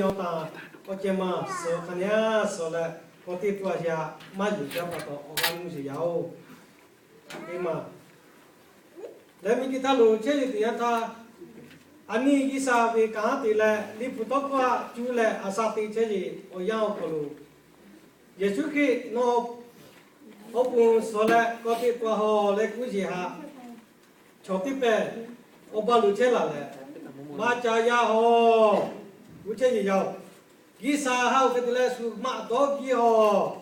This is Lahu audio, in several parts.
Yawˇ taˍ awˬ ceh ma suhˍ hk'aˬ nehˬ suhˍ leh, k'awꞈ teˇ pawˆ a yaꞈ maˇ yuˬ jaˇ pa taw awˬ g'aˇ nuˇ sheˍ yaˇ-oˬ. Teˇ maˬ leh miˬ guiˬ htaˇ lo chehˇ ve teˇ yanˇ htaˇ, aˬ nyi G'uiˬsha ve kanˉ te leh liꞈ hpu tawˇ hkawˇ a cuˇ leh a shaꞈ teꞈ chehˇ ve awˬ yanˇ awˬ hk'aw lo, Yeˍsuˆ Hkriꞈ nawˬ awˬ pon suhˍ leh k'awꞈ teˇ pawˆ haw leh kuˇ yeˬ haꞈ, chaw teˇ pehˍ awˬ ba lo chehˇ laˬ leh, maˇ ca yaˇ haw, kuˇ chehˇ yeˬ yaˇ-oˬ. G'uiˬsha haꞈ oˇ hk'e te leh shu maꞈ dawˇ giˇ haw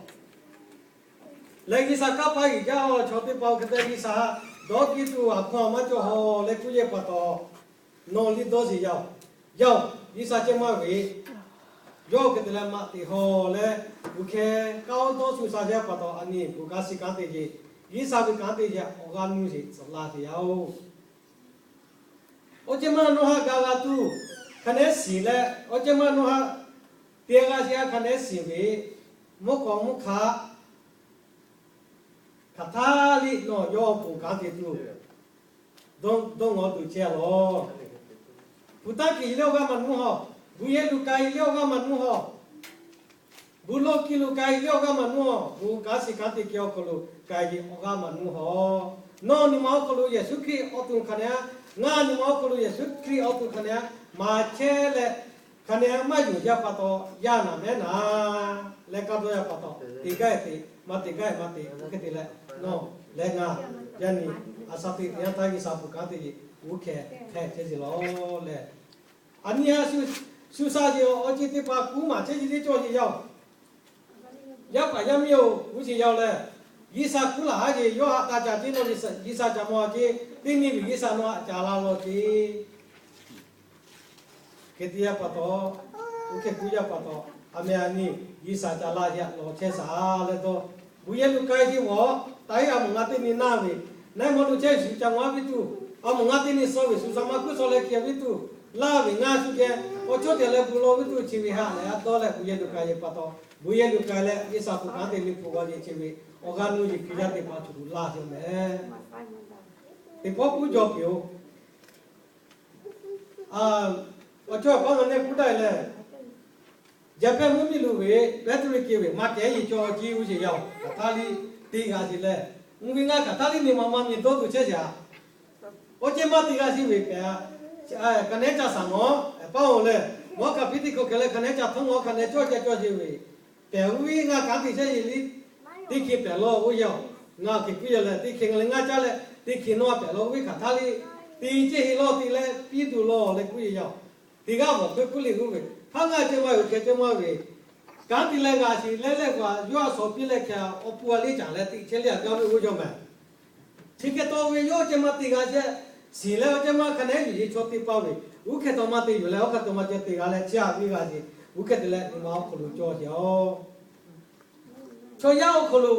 leh, G'uiˬsha kanˇ paˆ yuˬ jaˇ haw, chaw teˇ pawˆ oˇ hk'e te G'uiˬsha haꞈ dawˇ giˇ tuˬ a hkaw a maˇ cawˬ haw leh kuˇ yeˬ pa taw, nawˬ liˇ dawˇ sheˍ yaˇ-oˬ. Yaˇ-oˬ, G'uiˬsha ceh maˇ ve, yawˇ oˇ hk'e te leh maꞈ teꞈ haw leh, uˬ hkeh kanˉ oˇ dawˇ shu sha jaˇ pa taw, aˬ nyi bon kanˉ shiˍ kanˉ te yeˬ, G'uiˬsha ve kanˉ te yeˬ awˬ g'aˇ nuˇ sheˍ tcuhꞈ la sheˍ yaˇ-oˬ. Awˬ ceh maˇ nawˬ haꞈ gaˬ g'a tuˬ hk'aˬ nehˬ shiˍ leh, awˬ ceh maˇ nawˬ haꞈ te g'a sheˍ a hk'aˬ nehˬ shiˍ ve, mvuhˇ k'awꞈ mvuhˇ hk'aˆ hk'aˬ htaˇ liꞈ nawˬ yawˇ awˬ pon kanˉ te tuˬ dawˇ ngaw tuˬ chehˇ a lawˬ. Hpu taˇ kiˬ leh awˬ g'aˇ maˇ nuˇ haw, bon yehˬ luˬ k'ai leh awˬ g'aˇ maˇ nuˇ haw, bon lawˇ kiˇ luˬ k'ai leh awˬ g'aˇ maˇ nuˇ haw, bon kanˉ shiˍ kanˉ te keh awˬ hk'aw lo k'ai ve awˬ g'aˇ maˇ nuˇ haw. Nawˬ nyi ma awˬ hk'aw lo Yeˍsuˆ Hkriꞈ awˬ to hk'aˬ nehˬ a, ngaˬ nyi ma awˬ hk'aw lo Yeˍsuˆ Hkriꞈ awˬ to hk'aˬ nehˬ a, maˍ chehˇ leh hk'aˬ nehˬ a maˇ yuˬ jaˇ pa taw, yaˇ naˍ mehˉ naˍ leh kaˇ dawˇ yaˇ pa taw, te gaˇ te, maˇ te gaˇ maˇ te, oˇ hk'e te leh, nawˬ leh ngaˬ yaˇ nyi a shaꞈ teꞈ teˇ yanˇ htaˇ G'uiˬsha bon kanˉ te yeˬ, oˇ hkeh hk'e chehˇ sheˍ lawˬ leh, aˬ nyi a shu sha sheˍ awˬ ceuˬ teˇ hpaˍ kuˉ maˍ chehˇ sheˍ teˇ cawˇ sheˍ yaˇ-oˬ. Yaˇ paˍ yaˇ miˇ-oˬ, kuˇ sheˍ yaˇ-oˬ leh, G'uiˬsha kuˉ laˬ haˉ sheˍ, yawˇ haꞈ taˇ caˍ ceˇ nawˬ, G'uiˬsha caˍ mawˬ a ceˇ, teˇ nyi ve G'uiˬsha nawˬ haꞈ caˍ la lawˬ ceˇ. Hk'e te yaˇ pa taw, oˇ hkeh kuˉ yaˇ pa taw, aˬ meh aˬ nyi G'uiˬsha caˍ la yaꞈ lawˬ chehˇ shaˍ leh dawˇ, bon yehˬ luˬ k'ai sheˍ mawˬ. Taˇ heˆ, a mawˬ ngaˬ teˇ nyi naˇ ve, naˆ mawˬ lo chehˇ shuˍ ca maˇ viˉ tuˬ, a mawˬ ngaˬ teˇ nyi suh ve shuˍ sha maˇ kuˉ suh leh kehˬ viˉ tuˬ, laˇ ve ngaˇ shu geh awˬ chawˇ teꞈ leh bon lawˬ viˉ tuˬ chi ve haꞈ leh a dawˇ leh bon yehˬ luˬ k'ai ve pa taw, bon yehˬ luˬ k'ai leh G'uiˬsha bon kanˉ te liꞈ hpu g'aw yeˬ chi ve awˬ g'aˇ nuˇ yeˬ Hkriꞈ yaˇ teˇ hpaˍ tuˬ laˇ sheˍ mehˍ. Teˇ pawˆ kuˉ jaw piˍ-oˬ. Awˬ chawˇ awˬ paˉ ngaˬ nehˬ kuˉ daꞈ leh, Jaˍhpehˇ mvuhˇ miˬ lo ve Pehˉteˇruˆ keh ve maˇ kehˉ yeˬ cawˇ ciˇ g'uˇ sheˍ yaˇ-oˬ. Hk'aˬ htaˇ liˇ te g'a sheˍ leh, mvuhˇ ve ngaˇ hk'aˬ htaˇ liˇ nyi ma maˇ miˬ dawˇ tuˬ chehˇ sheˍ a. Awˬ ceh maˇ te g'a sheˍ ve pehꞈ, hk'aˬ nehˬ ca shaˍ mawˬ paˇ-oˬ leh, mawˬ kaꞈ piˇ teˇ hkawˇ kehˬ leh hk'aˬ nehˬ ca htaˇ mawˬ hk'aˬ nehˬ cawˇ ca cawˇ sheˍ ve, pehꞈ mvuhˇ ve ngaˇ hk'aˬ te chehˇ yeˬ liˇ, teˇ hkeh pehꞈ lawˬ g'uˇ yaˇ-oˬ. Ngaˬ hkeh kuˉ yaˇ leh teˇ hkeh ngaˬ leh ngaˇ caˇ leh teˇ hkeh nawˬ a pehꞈ lawˬ g'uˇ ve hk'aˬ htaˇ liˇ, te ceh heˆ lawˬ te leh piˇ tuˬ lawˬ leh kuˉ yaˇ yaˇ-oˬ. Teˇ g'aˇ mawˬ hk'e kuˉ le g'uˇ ve, htaˇ ngaˇ ceh maˇ ve hkeh ceh maˇ ve, kanˉ te leh g'a sheˍ leh leh kaꞈ yawˇ a shawˍ piˇ leh hkeh awˬ pon a liˇ caˍ leh teꞈ chehˇ liˇ a gaˇ ve g'uˇ yaˇ mehˍ. Chi hk'e taw ve yawˇ ceh maˇ te g'a sheˍ, shiˍ leh awˬ ceh maˇ hk'aˬ nehˬ yuˬ yeˬ chaw teˇ hpaˍ ve, g'uˇ hkeh taw maˇ te yuˬ leh awˬ hk'aˬ taw maˇ ceh te g'a leh chi a viˉ g'a sheˍ, g'uˇ hkeh te leh nyi ma awˬ hk'aw lo cawˇ sheˍ-oˬ. Chaw yaˇ awˬ hk'aw lo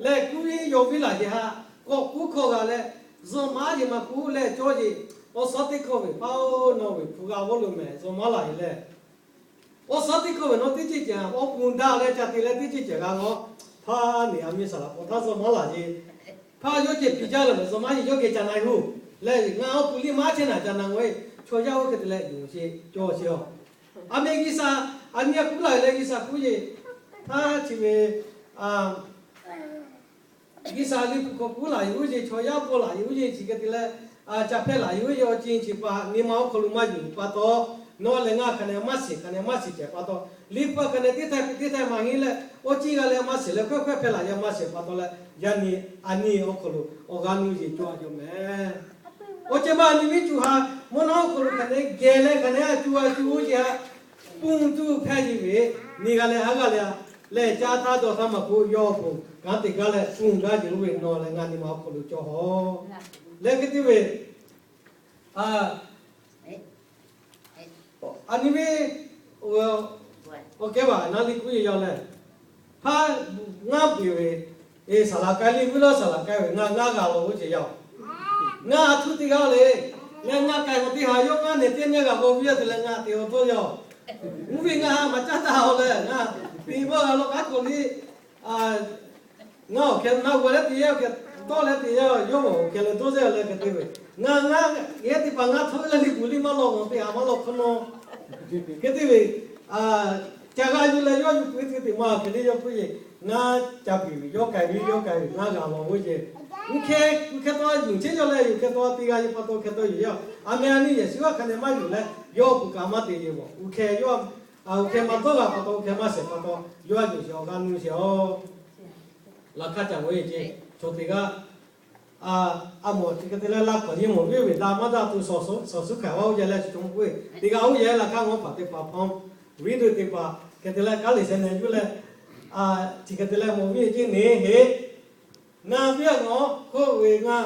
lehˬ kuˉ viˉ yaw viˉ laˬ yeˬ haꞈ, k'awꞈ kuˉ hkawˇ g'a leh, zuhꞈ maˉ yeˬ maˇ kuˉ leh cawˇ yeˬ, awˬ suhˉ teˇ hkawˇ ve paˇ-oˬ, nawˬ ve hpu g'a g'awˇ lo mehˍ zuhꞈ maˉ laˬ yeˬ leh, awˬ suhˉ teˇ hkawˇ ve nawˬ teˇ ceuˬ ceuˬ awˬ pon daꞈ leh ca te leh teˇ ceuˬ ceuˬ g'a g'awˇ, hpaˇ neˬ a miˇ saˍ laꞈ k'awꞈ htaˇ zuhꞈ maˉ laˬ yeˬ, hpaˇ yawˇ ceh piˇ jaˇ leh zuhꞈ maˉ yeˬ yawˇ geh ca na-e hoˬ leh, ngaˬ awˬ pon liˇ maˇ chehˇ naˍ ca na-e, chaw yaˇ oˇ hk'e te leh yonˍ sheˍ cawˇ sheˍ-oˬ. A meh G'uiˬsha, aˬ nyi a kuˉ laˬ yeˬ leh G'uiˬsha kuˉ yeˬ, htaˇ chi ve G'uiˬsha liˇ hpu hk'aw kuˉ laˬ yeˬ g'uˇ yeˬ, chaw yaˇ paw laˬ yeˬ g'uˇ yeˬ chi hk'e te leh, ca hpehˇ laˬ yeˬ g'uˇ yeˬ awˬ ceuˬ chi pa nyi ma awˬ hk'aw lo maˇ yuˬ pa taw, nawˬ leh ngaˬ hk'aˬ nehˬ maˇ shiˍ hk'aˬ nehˬ maˇ shiˍ cehˬ pa taw, liˇ hpu hk'aˬ nehˬ teˇ htaiˇ teˇ htaiˇ maˇ heˆ leh, awˬ ceuˬ g'a leh maˇ shiˍ leh hkawehˇ hkawehˇ hpehˇ laˬ yeˬ maˇ shiˍ pa taw leh, yaˇ nyi aˬ nyi awˬ hk'aw lo awˬ g'aˇ nuˇ yeˬ cawˇ a yaw mehˍ. Awˬ ceuˬ maˇ nyi miˇ cuˬ ha mvuhˇ naw awˬ hk'aw lo hk'aˬ nehˬ geh leh hk'aˬ nehˬ a cuˬ a cuˬ g'uˇ yeˬ a, ponˬ tuˬ hpehˇ yeˬ ve, nyi g'a leh haˉ g'a leh a, lehˬ ca htaˇ dawˇ htaˇ maˇ k'oˆ, yawˇ awˬ pon kanˉ te gaˇ leh ponˬ gaˇ yeˬ oˇ ve nawˬ leh ngaˬ nyi ma awˬ hk'aw lo cawˇ haw. Leh hk'e te ve, aˬ nyi ve, awˬ kehˉ vaˬ na liˇ kuˉ yeˬ yaw leh, hpaˇ ngaˇ piˍ ve, saˍ laꞈ k'ai liˇ vuiˇ lawˇ saˍ laꞈ k'ai ve ngaˇ ngaˇ g'a lo g'uˇ ceˬ yaˇ-oˬ. Ngaˇ a htuˇ teˇ g'aˇ le, leh ngaˇ k'ai k'o teˇ ha yawˇ ngaˇ nehˬ teˇ nehˬ g'a k'o vuiˇ a te leh ngaˇ te awˬ dawˇ yaˇ-oˬ. Mvuhˇ ve ngaˇ ha maˍ caˉ taˍ-oˬ leh ngaˇ te vaˇ g'a lawˇ k'aˉ k'awꞈ liˇ ngaˇ awˬ hkeh naˆ g'aw leh te yaˇ awˬ hkeh tawˆ leh te yaˇ yawˇ awˬ hkeh leh dawˇ zeˇ leh hk'e te ve, ngaˇ ngaˇ yehˇ teˇ hpaˍ ngaˇ htawˇ leh liˇ kuˬ liˇ maˇ lawꞈ g'awˬ te ha maˇ lawꞈ hk'aw nawˉ hk'e te ve, ca g'a yuˬ leh yawˇ yuˬ pui teˇ teˇ maˬ hk'e le yawˇ k'oˆ yeˬ, ngaˬ ca piˍ ve yawˇ k'ai ve, yawˇ k'ai ve ngaˬ g'a lawˬ ve ceˇ. Uˇ hkeh uˇ hkeh taw yuˬ chehˇ yaw leh yuˬ hkeh taw te g'a ve pa taw hkeh taw yuˬ yaˇ. A meh a nyi yehˬ shiˍ g'aˇ hk'a neh maˇ yuˬ leh yawˇ puˬ kaꞈ maˇ te yeˬ bawˬ. Uˇ hkeh yawˇ, uˇ hkeh maˇ dawˇ g'a pa taw, uˇ hkeh maˇ shehˍ pa taw, yawˇ a yuˬ sheˍ awˬ g'a nuˇ sheˍ awˬ. Laꞈ hk'aˇ ca g'awˬ ve ceˇ, chaw teˇ g'aˇ a mawˬ chi hk'e te leh laˇ hkawꞈ yeˇ mawˬ ve ve daꞈ maˇ daꞈ tuˬ shawˍ suhˉ hkanˍ g'a oˇ yehˬ leh chi cawˬ k'oˆ ve, teˇ g'aˇ oˇ yehˬ laꞈ hk'aˇ ngawˬ hpaˍ teˇ hpaˍ hpaw viˉ deuˇ teˇ hpaˍ hk'e te leh kanˉ liꞈ sheh neh yuˬ leh, chi hk'e te leh mawˬ ve ceˇ neˇ heˆ. Ngaˬ ve a ngawˬ hk'oˆ ve ngaˬ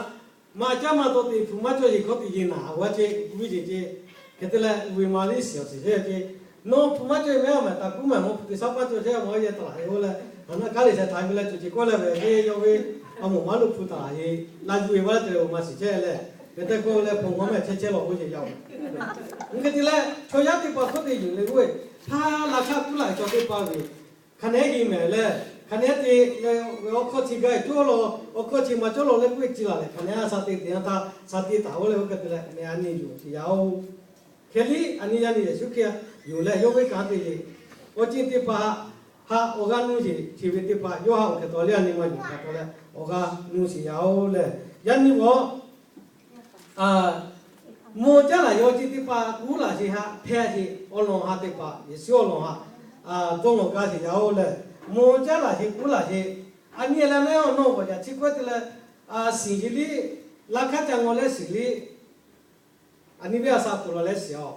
maˇ caˉ maˇ taw te hpu maˇ cawˇ yeˬ hkawˇ te yeˬ naˍ a g'a ceˇ, viˉ ceˇ ceˇ. Hk'e te leh uiˍ ma liˇ shiˍ awˬ shiˍ ceˇ ceˇ. Nawˬ hpu maˇ cawˇ yeˬ mehˉ a mehˍ taˍ kuˉ mehˍ mawˇ hpu te shaˉ paˇ cawˇ chehˇ a mawˬ yehˬ taˍ laˬ heˆ oˇ leh, a naˆ kanˉ liꞈ sheh htaꞈ yuˬ leh cawˬ ceˇ k'oˆ leh ve ceˇ yawˇ ve a mawˬ maˇ lo hpu taˍ laˬ yeˬ, laˇ yuˬ ve maˇ te oˬ ma shiˍ chehˇ leh, hk'e te k'oˆ leh hpawnˬ mawˇ mehˆ chehˇ chehˇ lawˬ k'oˆ ceˇ yaˇ. Uˇ hk'e te leh chaw yaˇ teˇ hpaˍ hkawˇ te yuˬ leh g'oˇ ve, hpaˇ laꞈ hk'aˇ kuˉ laˬ ve chaw teˇ hpaˍ ve hk'a nehˉ heˆ mehˍ leh, hk'a nehˉ te leh ve awˬ hkawˇ chi gaˇ cawˇ law, awˬ hkawˇ chi maˇ cawˇ law leh k'oˆ ve ci laˬ leh, hk'a nehˉ a sha te te a htaˇ sha te taˍ oˇ leh oˇ hk'e te leh, a nyi yuˬ sheˍ yaˇ oˬ. Hk'e liˇ a nyi yaˇ nyi Yeˍsuˆ Hkriꞈ yuˬ leh yawˇ ve kanˉ te yeˬ. Awˬ ceuˬ teˇ hpaˍ htaꞈ awˬ g'aˇ nuˇ sheˍ ve teˇ hpaˍ yawˇ htaꞈ awˬ hk'e taw leh a nyi ma yuˬ htaꞈ taw leh awˬ g'aˇ nuˇ sheˍ yaˇ oˬ leh, yaˇ nyi vawˬ mvuh caˉ laˬ yawˇ ceuˬ teˇ hpaˍ kuˉ laˬ sheˍ htaꞈ hpehˇ sheˍ awˬ lawn htaꞈ teˇ hpaˍ Yeˍsuˆ awˬ lawn htaꞈ dawˇ nawˬ gaˇ sheˍ yaˇ oˬ leh, mvuh caˉ laˬ sheˍ kuˉ laˬ sheˍ. A nyi leh mehˉ awˬ nawˬ g'awˬ yaꞈ chi k'oˆ te leh, shiˍ yeˬ liˇ, laꞈ hk'aˇ ca ngawˬ leh shiˍ liˇ, a nyi ve a sha kuˬ laˬ leh shiˍ awˬ.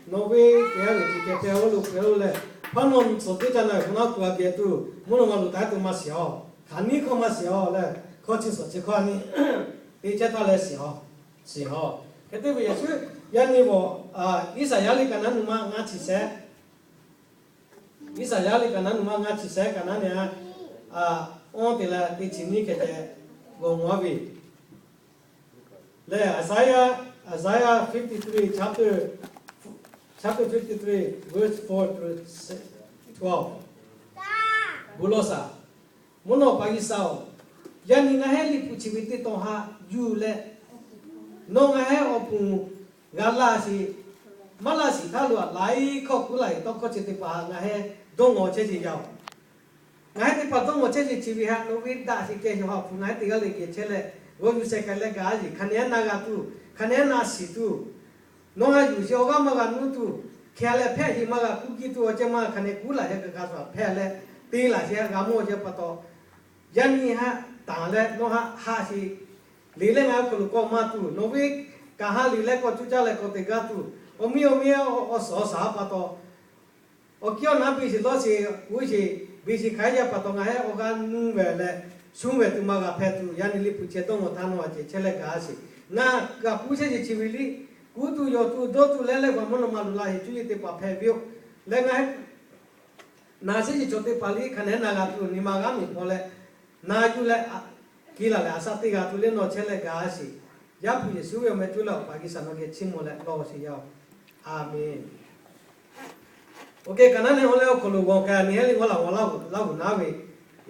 Nawˬ ve kehˬ a ve tiꞈ kehˬ hpehˇ oˇ lo hpehˇ oˇ leh, hpaˇ nawˬ suhˍ teˇ ca na ve hpu naˉ kuˬ a geh tuˬ mvuhˇ naw ma luˬ taˍ tuˬ maˇ shiˍ awˬ. Hk'aˬ niˉ hkawˇ maˇ shiˍ awˬ leh, hkawˇ chi suhˍ chi hkawˇ a nyi te chehˇ taˍ leh shiˍ awˬ, shiˍ awˬ. Hk'e te ve Yeˍsuˆ yaˇ nyi vawˬ, Iˉsaˍyaˆ liꞈ ka naˉ nu ma ngaˇ chi sehˉ, Iˉsaˍyaˆ liꞈ ka naˉ nu ma ngaˇ chi sehˉ ka naˉ nehˬ a, awˬ te leh teˇ chi nyiˇ hkeh ceh g'awˬ mawˬ a ve lehˬ, Isaiah, Isaiah fifty three chapter, chapter fifty three verse four to twelve. Bon lawˬ shaˍ. Mvuhˇ naw pa G'uiˬsha-oˬ, yaˇ nyi ngaˬ hehˉ liꞈ hpu chi ve teˇ tawn haꞈ yuˬ leh, nawˬ ngaˬ hehˉ awˬ pon g'a laˇ sheˍ. Maˇ laˇ shiˍ htaˇ lo a laiˉ hkawˇ kuˉ laˬ sheˍ tawˇ hkawˇ chi teˇ hpaˍ htaꞈ ngaˬ hehˉ dawˇ ngawˬ chehˇ sheˍ yaˇ-oˬ. Ngaˬ hehˉ teˇ hpaˍ dawˇ ngawˬ chehˇ sheˍ chi ve htaꞈ nawˬ ve daꞈ sheˍ kehˬ shawˍ haꞈ hpu ngaˬ hehˉ teˇ g'aˇ le geh chehˇ leh g'awˇ yuˬ sheh k'ai leh gaˬ a yeˬ hk'a nehˉ na g'a tuˬ, hk'a nehˉ na shiˍ tuˬ, nawˬ g'a yuˬ sheˍ awˬ g'aˇ maˇ g'a nuˇ tuˬ, hkeh leh hpehˇ sheˍ maˇ g'a kuˇ kiˇ tuˬ awˬ ceh maˇ hk'a nehˉ kuˉ laˬ sheˍ g'a g'a shuˍ hpehˇ leh te laˬ sheˍ g'a mawˇ sheˍ pa taw, yaˇ nyi haꞈ tanˬ leh nawˬ haꞈ haꞈ sheˍ. Liꞈ leh ngaˬ awˬ hk'aw lo k'awꞈ maˇ tuˬ, nawˬ ve kaꞈ ha liꞈ leh k'awꞈ cuˇ caˇ leh k'awꞈ te gaˇ tuˬ, awˬ miˇ awˬ miˇ awˬ suhˍ awˬ shaˍ pa taw, awˬ kiˇ awˬ naˉ biˇ sheˍ lawˇ sheˍ kuˉ sheˍ biˇ sheˍ hk'aiˉ yaˇ pa taw ngaˬ hehˉ awˬ g'aˇ nuˇ ve leh, shuˉ ve tuˬ maˇ g'a hpehˇ tuˬ, yaˇ nyi liꞈ hpu chehˇ dawˇ ngawˬ htaˇ nawˬ a ceh chehˇ leh gaˬ a sheˍ. Ngaˬ kaꞈ kuˉ chehˇ sheˍ chi ve liˇ, kuˉ tuˬ yawˬ tuˬ dawˇ tuˬ leh leh g'a mvuhˇ naw ma luˬ la sheˍ cuˇ yiˍ teˇ hpaˍ hpehˇ ve yoˬ. Leh ngaˬ hehˉ na sheˍ sheˍ chaw teˇ hpaˍ liˇ hk'a nehˉ na g'a tuˬ nyi ma g'aˇ miˬ hpaw leh, na yuˬ leh, ki laˬ leh a shaꞈ teˇ g'a tuˬ leh nawˬ chehˇ leh gaˬ a sheˍ. Yaˇ hpu Yeˍsuˆ ve awˬ meh cuˇ leh Awˬ pa G'uiˬsha nawˬ geh chiˇ mvuh leh lawˬ sheˍ yaˇ-oˬ. A menˬ. Oˇ hk'e kaꞈ naˉ nehˬ haw leh awˬ hk'aw lo g'awˬ k'ai a nyi hehˉ liˇ g'awˇ laˬ g'awˬ laˇ g'awˬ naˉ ve,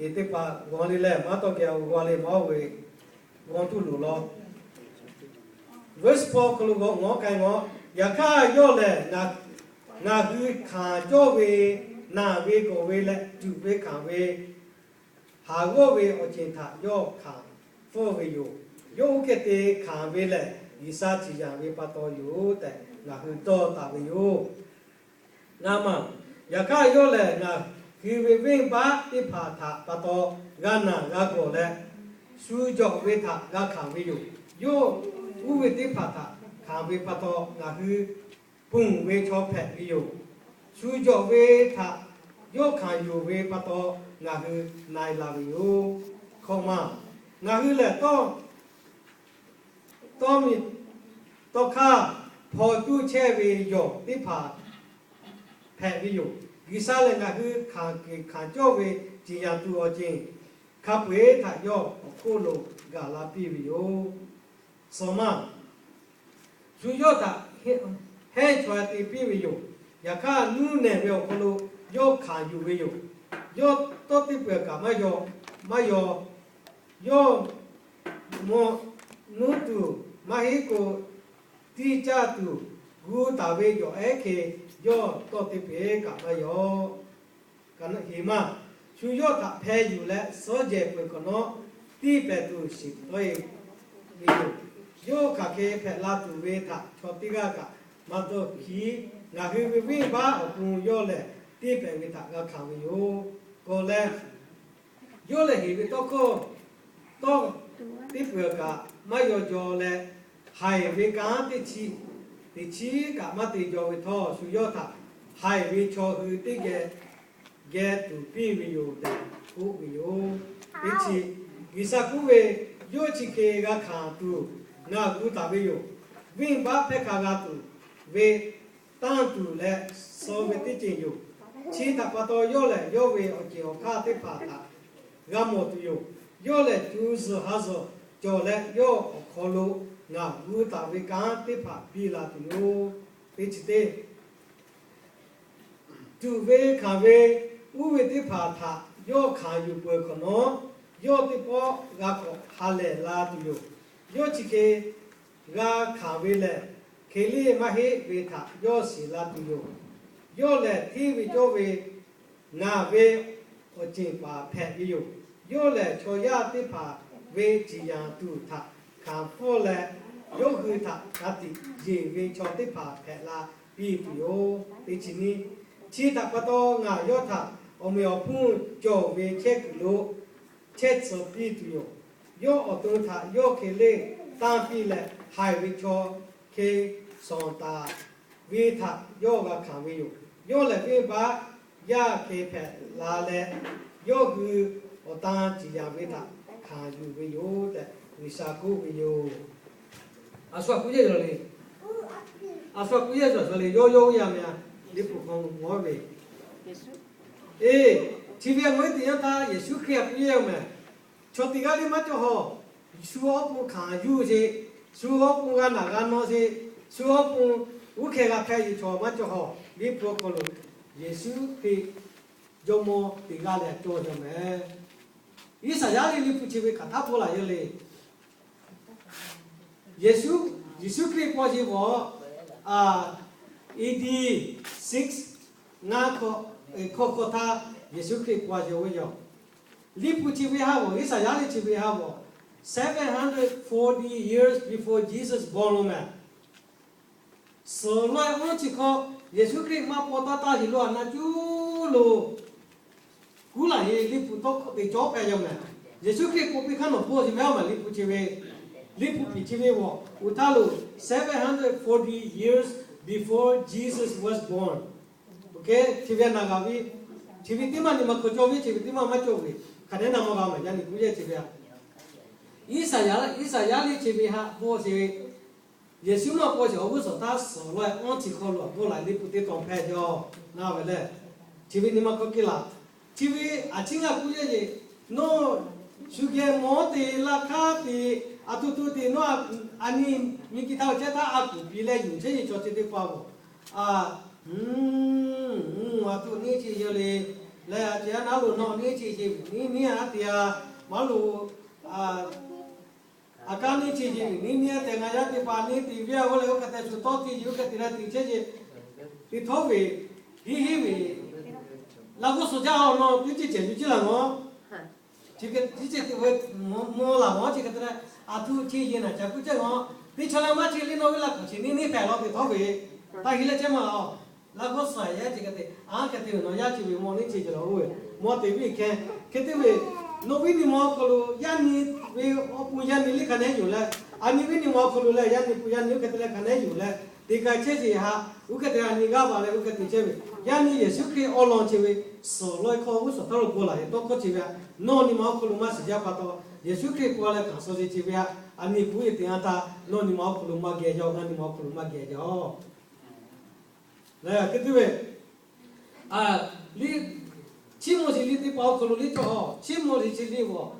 eˬ teˇ hpaˍ g'awˬ le leh maˇ tawˇ geh g'awˬ le maˇ oˇ ve g'awˬ tuˬ loˍ law. Verse four hk'aw lo g'awˬ ngawˬ k'ai ngawˬ, yaꞈ hk'aˇ yawˇ lehˬ, ngaˬ hui hkanˍ cawˇ ve, naˬ ve gawˬ ve leh tuꞈ ve hkanˍ ve, haˍ g'awˇ ve awˬ ceuˬ htaꞈ yawˇ hkanˍ pfuhˇ ve yoˬ. Yawˇ oˇ hk'e te hkanˍ ve lehˬ, G'uiˬsha ciˍ yanˍ ve pa taw yoˬ tehꞈ ngaˬ hui dawˇ taˍ ve yoˬ. Ngaˬ maˬ, yaꞈ hk'aˇ yawˇ lehˬ ngaˬ hui ve venˇbaˆ teˇ hpaˍ htaꞈ pa taw g'a naˬ g'a gawˬ leh, shu jawꞈ ve htaꞈ g'a hkanˍ ve yoˬ. Yawˇ uˇ ve teˇ hpaˍ htaꞈ hkanˍ ve pa taw ngaˬ hui ponˬ ve chaw hpehꞈ ve yoˬ. Shu jawꞈ ve htaꞈ yawˇ hkanˍ yuˬ ve pa taw ngaˬ hui na e la ve yoˬ. Hkawꞈ maˬ, ngaˬ hui lehˬ tawˇ tawˇ miˬ tawˇ hk'aˇ hpaw tuˇ chehˇ ve yawˬ teˇ hpaˍ hpehꞈ ve yoˬ. G'uiˬsha lehˬ ngaˬ hui hkanˍ kuiˬ hkanˍ cawˇ ve ciˍ yanˍ tuˬ awˬ ceuˬ hk'a peu-eˬ htaꞈ yawˇ awˬ hk'oˆ lo gaˬ la piˇ ve yoˬ. Suhˍ maˇ, shu yawˇ htaꞈ hehnˇ chaw te piˇ ve yoˬ. Yaꞈ hk'aˇ nuˇ nehˬ ve awˬ hk'aw lo yawˇ hkanˍ yuˬ ve yoˬ. Yawˇ tawˇ teˇ peuˬ kaꞈ maˇ yaw, maˇ yaw. Yawˇ mvuhˇ nuˉ tuˬ maˇ heˆ k'o, tiˇ caˇ tuˬ gu taˍ ve yawˬ ehˉ hk'e yawˇ tawˇ te peuˬ kaꞈ maˇ yaw. Kaꞈ heˍ maˇ, shu yawˇ htaꞈ hpeh yuˬ leh suhˉ jehˬ peuˬ hk'awꞈ nawˉ, tiˇ pehˍ tuˬ shiˍ tawˆ-e ve yoˬ. Yawˇ hk'aˬ hk'e hpehꞈ la tuˬ ve htaꞈ chaw teˇ g'aˇ kaꞈ maˇ dawˇ hkiˉ. Ngaˬ hui ve venˇbaˆ awˬ pon yawˇ lehˬ, tiˇ pehˍ ve htaꞈ g'a hkanˍ ve yoˬ. K'awꞈ leh, yawˇ lehˬ heˍ ve tawˇ hkawˇ tawˇ teˇ peuˬ kaꞈ maˇ yaw jaw leh, haiˬ ve kanˉ teˇ chi teꞈ chiˉ kaꞈ maˇ te jaw ve htawˇ, shu yawˇ htaꞈ haiˬ ve chaw hui teˇ geh geh tuˍ piˇ ve yoˬ tehꞈ k'oˆ ve yoˬ. Teˇ chi, G'uiˬsha k'oˆ ve, Yawˇ chi hk'e g'a hkanˍ tuˬ ngaˬ gu taˍ ve yoˬ. Venˇbaˆ hpehˇ hk'a g'a tuˬ ve tanˇ tuˬ leh suh ve teˇ ceuˬ yoˬ. Chi htaꞈ pa taw, yawˇ lehˬ yawˇ ve awˬ ceˬ awˬ hk'aˇ teˇ hpaˍ htaꞈ g'a mawˬ tuˬ yoˬ. Yawˇ lehˬ co zuhˬ ha zuhˬ cawˬ leh, yawˇ awˬ hk'aw lo ngaˬ gu taˍ ve kanˉ teˇ hpaˍ biˇ la tuˬ yoˬ. Teˇ chi teˇ, tuꞈ ve hkanˍ ve uˉ ve teˇ hpaˍ htaꞈ yawˇ hkanˍ yuˬ peuˬ hk'awꞈ nawˉ, yawˇ teˇ pawˆ g'a k'awꞈ ha lehˬ la tuˬ yoˬ. Yawˇ chi hk'e g'a hkanˍ ve lehˬ, hk'e leˇ maˇ heˆ ve htaꞈ yawˇ shiˍ la tuˬ yoˬ. Yawˇ lehˬ hteˇ ve cawˇ ve ngaˬ ve awˬ ceˬ paˍ hpehꞈ ve yoˬ. Yawˇ lehˬ chaw yaˇ teˇ hpaˍ ve ciˍ yanˍ tuˬ htaꞈ hkanˍ hpawˇ leh, yawˇ hui htaꞈ ka tiꞈ yeˬ ve chaw teˇ hpaˍ hpehꞈ la piˇ tuˬ yoˬ. Teˇ chi nyiˇ, chi htaꞈ pa taw ngaˬ yawˇ htaꞈ awˬ meꞈ awˬ hponˇ cawˬ ve chehˇ kuiˬ lo chehˇ tcuh piˇ tuˬ yoˬ. Yawˇ awˬ to htaꞈ yawˇ hk'e leˇ tanˇ piˇ leh, haiˬ ve chaw hk'e shawˍ taˍ ve htaꞈ yawˇ g'a hkanˍ ve yoˬ. Yawˇ lehˬ venˇbaˆ yaˇ hk'e hpehꞈ la leh, yawˇ hui awˬ tan ciˍ yanˍ ve htaꞈ hkanˍ yuˬ ve yoˬ tehꞈ G'uiˬsha k'oˆ ve yoˬ. A shu a k'oˆ yehˇ le, a shu a k'oˆ yehˇ le, yawˇ yawˇ oˇ yaˇ meh a, Liꞈ hpu hk'aw mawˇ ve, eˬ, chi ve a mawˇ teˇ yanˇ htaˇ Yeˍsuˆ Hkriꞈ a k'oˆ yehˇ meh, chaw teˇ g'aˇ le maˇ cawˬ haw, shu awˬ pon hkanˍ yuˬ sheˍ, shu awˬ pon g'a naˬ g'a nawˇ sheˍ, shu awˬ pon uˉ hkeh g'a hpehꞈ ve chaw maˇ cawˬ haw. Liꞈ hpu awˬ hk'aw lo Yeˍsuˆ Hkriꞈ jawˇmawˇ teˇ g'aˇ leh cawˬ jaˇ meh. Iˉsaˍyaˆ liꞈ, Liꞈ hpu chi ve hk'aˬ htaˇ paw laˬ yehˇ le. Yeˍsuˆ, Yeˍsuˆ Hkriꞈ paw sheˍ ve, a, A D six, ngaˇ hkawꞈ, hkawꞈ hkawꞈ htaˇ Yeˍsuˆ Hkriꞈ paw sheˍ ve yoˬ. Liꞈ hpu chi ve haˉ g'awˬ, Iˉsaˍyaˆ liꞈ chi ve haˉ g'awˬ, seven hundred forty years before Jesus born lo meh. Suhˍ laweh awˉ chi hk'aw Yeˍsuˆ Hkriꞈ maˇ paw taˇ taˇ sheˍ lo a na cuˇ lo kuˉ laˬ ye Liꞈ hpu tawˇ hkawˇ te cawˇ hpehꞈ yaˇ meh. Yeˍsuˆ Hkriꞈ paw piˇ hk'aˇ nawˬ paw sheˍ meh a maˬ Liꞈ hpu chi ve, Liꞈ hpu piˍ chi ve g'awˬ uiˍ htaˇ lo, seven hundred forty years before Jesus was born. Chi ve na g'a ve, chi ve teˇ maˇ nyi ma hk'aw cawˇ ve, chi ve teˇ maˇ maˇ cawˇ ve, hk'aˬ nehˉ na maˇ g'a maˬ yaˇ nyi kuˉ yehˇ chi ve a. Iˉsaˍyaˆ, Iˉsaˍyaˆ liꞈ chi ve haˉ paw sheˍ ve, Yeˍsuˆ maˇ paw sheˍ awˬ g'uˇ suhˍ htaˇ suhˍ laweh awˉ chi hk'aw lo a paw laˬ Liꞈ hpu teˇ tawn hpehꞈ jaˇ na ve lehˬ, chi ve nyi ma hk'aw ke laˬ. Chi ve a ciˉ ngaˇ kuˉ yehˇ ve, nawˬ shu geh mawˇ te laˇ hk'aˇ te, a htoꞈ htoꞈ te nawˬ a nyi miˬ guiˬ htaˇ awˬ chehˇ htaˇ a kuˬ piˍ leh yuˬ chehˇ ve chaw chi teˇ hpaˍ g'awˬ, a, a htoꞈ neˇ chi yehˇ le, leh a ciˉ a naˉ lo nawˬ neˇ chi yehˇ ve neˇ neˇ a te a, maˇ lo, a, a kaˉ neˇ chi yehˇ ve neˇ neˇ a te, ngaˬ yaˇ teˇ hpaˍ neˇ te ve a, oˇ leh oˇ hk'e te shu tawˇ te yuˬ hk'e te leh te chehˇ ve, te htawˇ ve, hiˉ hiˉ ve, laꞈ g'awˇ suhˍ jaˇ a nawˬ teˇ ceuˬ ceh yuˬ ciˉ laˬ nawˬ, chi hk'e teˇ ceuˬ te ve, mawˇ laˬ nawˬ chi hk'e te leh, a htoꞈ chi yehˇ naˬ ca kuˉ chehˇ nawˬ, teˇ chaw leh maˇ chi le nawˬ ve laꞈ k'awꞈ chi neˇ neˇ hpehꞈ law te htawˇ ve, taˇ hiˉ leh chehˇ ma a, laꞈ g'awˇ suhˍ yaˇ chi hk'e te, a hk'e te ve nawˬ yaˇ chi ve mawˇ neˇ chi yehˇ law oˇ ve, mawˇ te viˉ hkeh, hk'e te ve, nawˬ viˉ nyi ma awˬ hk'aw lo yaˇ nyi ve awˬ pon yaˇ nyi liˇ hk'a nehˉ yuˬ leh, a nyi viˉ nyi ma awˬ hk'aw lo leh yaˇ nyi pon yaˇ nyi oˇ hk'e te leh hk'a nehˉ yuˬ leh, te k'ai chehˇ sheˍ haꞈ, oˇ hk'e te a nyi g'aˇ va leh oˇ hk'e te chehˇ ve, yaˇ nyi Yeˍsuˆ Hkriꞈ awˬ lawn chi ve, suhˍ laweh hk'aw g'uˇ suhˍ htaˇ lo paw laˬ ve tawˇ hkawˇ chi ve a, nawˬ nyi ma awˬ hk'aw lo maˇ shiˍ jaˇ pa taw, Yeˍsuˆ Hkriꞈ paw leh hkanˍ suh ve chi ve a, a nyi kuˉ yehˇ te a htaˇ nawˬ nyi ma awˬ hk'aw lo maˇ geh jaˇ, ngaˬ nyi ma awˬ hk'aw lo maˇ geh jaˇ. Leh a hk'e te ve, a, liˇ, Chiˇ mvuh liꞈ teˇ hpaˍ awˬ hk'aw lo liˇ cawˬ, Chiˇ mvuh liꞈ chi liˇ g'awˬ,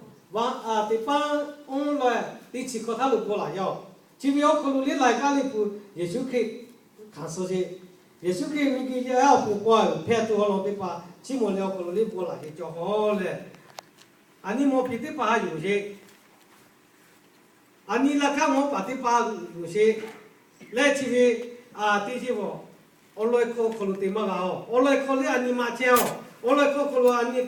teˇ paˉ oˇ leh teˇ chi hkawˇ htaˇ lo paw laˬ yaˇ. Chi ve awˬ hk'aw lo liˇ la kaˇ Liꞈ hpu, Yeˍsuˆ Hkriꞈ hkanˍ suh ve, Yeˍsuˆ Hkriꞈ miˬ guiˬ yaˇ awˬ pon paw hpehꞈ tuˬ awˬ lawn teˇ hpaˍ Chiˇ mvuh liꞈ awˬ hk'aw lo liˇ paw laˬ ve cawˬ hawˉ leh, a nyi mawˇ piˍ teˇ hpaˍ haꞈ yuˬ sheˍ. A nyi laˇ hkaˇ mawˇ paˍ teˇ hpaˍ yuˬ sheˍ. Leh chi ve, a, teˇ chi g'awˬ, awˬ lawn hk'aw hk'aw lo te maˇ g'a-oˬ. Awˬ lawn hk'aw liˇ a nyi ma chehˇ-oˬ. Awˬ lawn hk'aw hk'aw lo a nyi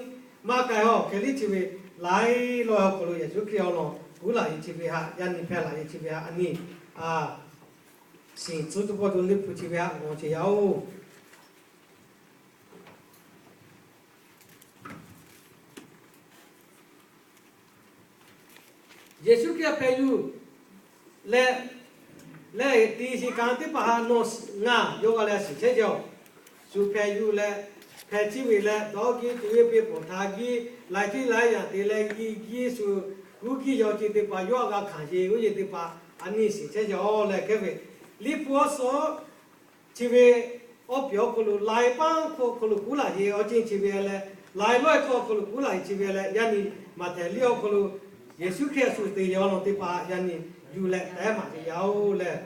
ma k'ai-oˬ. Hk'e liˇ chi ve laiˉ lawn hk'aw lo Yeˍsuˆ Hkriꞈ awˬ lawn kuˉ laꞈ-e chi ve htaꞈ yaˇ nyi hpehˇ laꞈ-e chi ve htaꞈ a nyi, a, shiˍ tcuhˉ tuˬ pawˆ tuˬ liꞈ hpu chi ve htaꞈ g'aw ce yaˇ-oˬ. Yeˍsuˆ Hkriꞈ hpehꞈ yuˬ leh, leh tiꞈ shiˍ kanˉ teˇ hpaˍ htaꞈ nawˬ ngaˬ yawˇ g'a leh shiˍ chehˇ ce-oˬ. Shu hpehꞈ yuˬ leh, hpehꞈ chiˇ ve leh, dawˇ giˇ tuˬ ve peˇ pawˬ htaꞈ giˇ, laiˬ tiˉ laiˉ yaꞈ te leh, i giˇ shu g'uˇ giˇ yaw ce teˇ hpaˍ, yawˇ a g'a hkanˍ ce oˇ ve teˇ hpaˍ a nyi shiˍ chehˇ ce-oˬ leh hk'e ve, liꞈ hpu awˬ suhˍ chi ve awˬ piˍ awˬ hk'aw lo laiˬ paˉ hk'aw hk'aw lo kuˉ laꞈ-e awˬ ceuˬ chi ve leh, laiˬ lawˇ-e hk'aw hk'aw lo kuˉ laꞈ-e chi ve leh, yaˇ nyi Maꞈhtehˍ liˇ awˬ hk'aw lo Yeˍsuˆ Hkriꞈ shu te yaw law teˇ hpaˍ yaˇ nyi yuˬ leh tehˉ maˍ ve yaˇ-oˬ leh,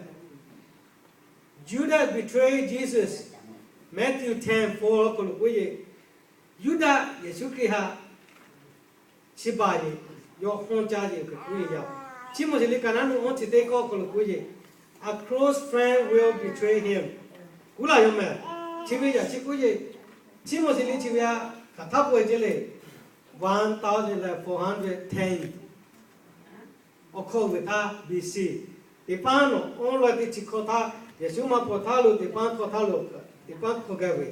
Judas betrayed Jesus, Matthew ten four awˬ hk'aw lo k'oˆ ve, Yuˇdaꞈ Yeˍsuˆ Hkriꞈ htaꞈ chi baˬ yeˬ yawˇ hawˇ caˇ yeˬ kuˬ k'oˆ ve yaˇ-oˬ. Chiˇ mvuh shiˍ liˇ ka naˉ nu awˬ chi teˇ kawˆ hk'aw lo k'oˆ ve, A close friend will betray him. Kuˉ laꞈ yaw mehˍ. Chi ve yaꞈ chi k'oˆ ve, chiˇ mvuh shiˍ liˇ chi ve a hkaˍ htaˇ k'oˆ ve ce le, one thousand four hundred ten awˬ hkawˇ g'uiˬ htaˇ B C, teˇ paˉ nawˬ awˬ lawn teˇ chi hkawˇ htaˇ, Yeˍsuˆ maˇ hpaw htaˇ lo teˇ paˉ hkawˇ htaˇ lo, teˇ paˉ hkawˇ gaˇ ve,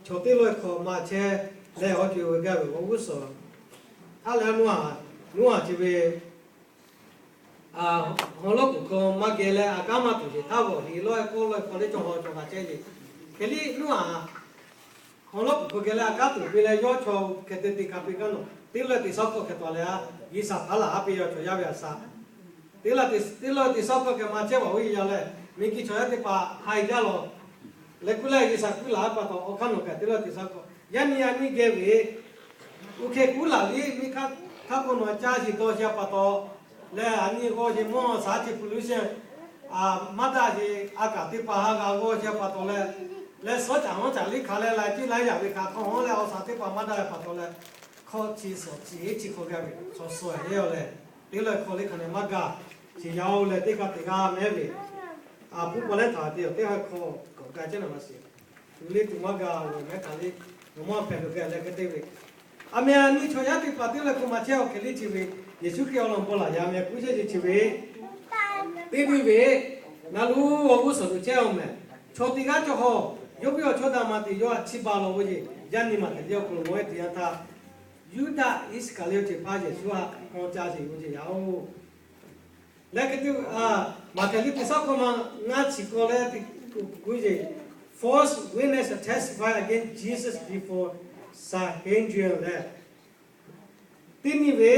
chaw teˇ lawˇ hkawˇ maˇ chehˇ leh awˬ ceuˬ ve gaˇ ve awˬ g'uˇ suhˍ htaˇ leh, Noˉaꞈ, Noˉaꞈ chi ve hawˉ lawˇ kuˬ hkawˇ maˇ geh leh a kanˉ maˇ tuˬ sheˍ htaˇ, bvuhꞈ heˍ lawˇ-e k'awˇ lawˇ-e hk'aw leh chaw haw chaw g'a chehˇ ve, hk'e liˇ Noˉaꞈ hawˉ lawˇ kuˬ hkawˇ geh leh a kanˉ tuˬ ve leh yawˇ chaw hkeh te te ka piˇ gaˇ nawˬ teˇ lawˇ teˇ sawˉ hkawˇ hkeh tawˍ leh a, G'uiˬsha htaꞈ laˬ haˉ piˇ yaw chaw yaˇ ve a shaꞈ teˇ lawˇ teˇ sawˉ hkawˇ geh maˇ chehˇ vaˬ oˇ ve yaˇ leh, miˬguiˬ chaw yaˇ teˇ hpaˍ haiˬ jaˇ lawˬ. Leh kuˉ leh G'uiˬsha kuˉ laˬ pa taw awˬ hk'aˇ nawˬ kaꞈ teˇ lawˇ teˇ sawˉ hkawˇ yaˇ nyi yaˇ nyi geh ve, oˇ hk'e kuˉ laˬ liˇ miˇ hk'aˇ hk'aˇ k'o nawˬ caˇ shiˍ taw sha pa taw leh, a nyi g'aw sheˍ mawˇ shaˉ chi pollution maˇ daꞈ sheˍ, a kaꞈ teˇ hpaˍ ha g'a g'aw sha pa taw leh, leh suhˉ caꞈ mawˇ caꞈ liˇ hk'aˬ leh laiˬ tiˉ laiˉ yaꞈ ve hk'aˬ hk'aw hawˉ leh awˬ shaˍ teˇ hpaˍ maˇ daꞈ ve pa taw leh, hkawˇ chi suhˍ chi heˉ chi hk'aw gaˇ ve chaw suhˍ heˉ yaw leh, teˇ lawˇ hkawˇ liˇ hk'aˬ leh maˇ gaˬ sheˍ yaˇ-oˬ leh teˇ kaˇ te g'a mehˉ ve, a puˇ paw lehˉ htaꞈ te awˬ teˇ ha hkawˇ kawꞈ gaˇ chehˇ na maˇ shiˍ. Tuˬ liˇ tuˬ maˇ gaˬ ve mehˉ hk'aˬ liˇ, nawˬ maˇ hpehꞈ ve gaˬ leh hk'e te ve, a meh a nyi chaw yaˇ teˇ hpaˍ teˇ lawˇ hkawˇ maˇ chehˇ awˬ hk'e liˇ chi ve, Yeˍsuˆ Hkriꞈ awˬ lawn bon laˬ yaˇ meh kuˉ chehˇ ce chi ve, teˇ ve ve, na lu awˬ g'uˇ suhˍ tuˬ chehˇ awˬ mehˍ. Chaw teˇ g'aˇ cawˬ hawˬ, yawˇ ve awˬ chawˇ daꞈ maˇ te yawˇ a chi baˬ lawˬ ve ce, yaˇ nyi maˇ te liˇ awˬ hk'aw lo mawˇ e te yanˇ htaˇ, Yuˇdaꞈ Iˉsaˍkaˍriˍoˆ teˇ hpaˍ Yeˍsuˆ htaꞈ hawˇ caˇ sheˍ ve ce yaˇ-oˬ. Leh hk'e te, Maꞈhtehˍ liˇ teˇ sawˉ hkawˇ ma ngaˇ chi k'awꞈ leh te kuˬ kuˉ ve, False witness testify against Jesus before Sanhedrin leh, teˇ nyi ve,